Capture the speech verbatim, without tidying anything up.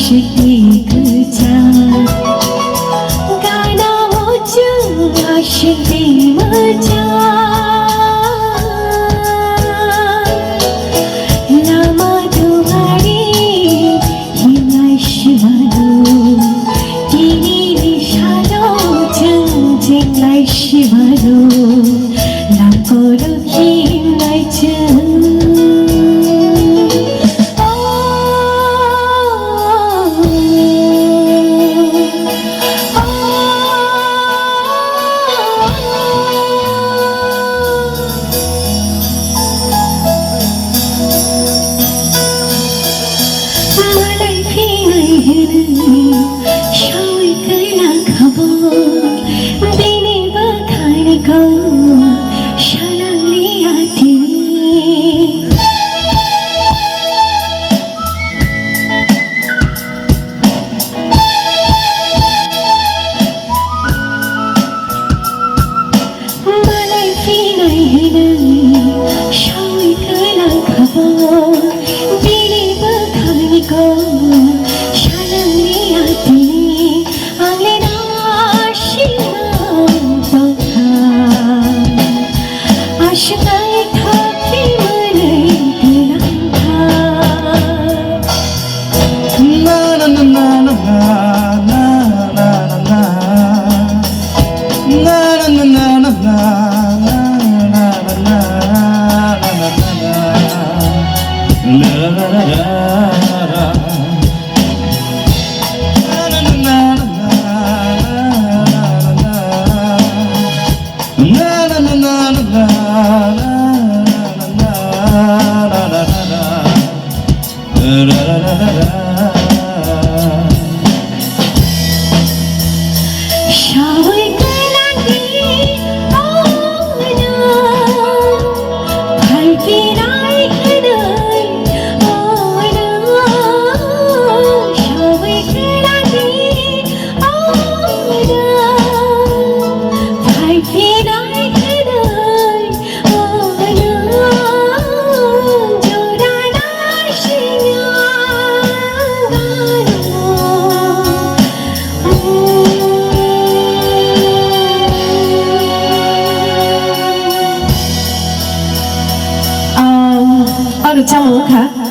Siti kwchang, gana muchung aswk twi mwchang. Lama duari himlai simano, tini ni salo chwng chenglai simano, langkoro himlai chwng. Malai phinai hinwi sawi kwlangkhabo, bini bwkhani kok sanangliya tini. Malai phinai hinwi sawi kwlangkhabo, bini bwkhani kok sanangliya tini. Ang le naisingno tongkha, aswk naithok khe mwnwi twlangkha. Sawi kwlangni, oh no, phaiphinai hinwi, oh no, sawi kwlangni, oh no, phaiphinai hinwi. Ang, ang rwchapmung wngkha.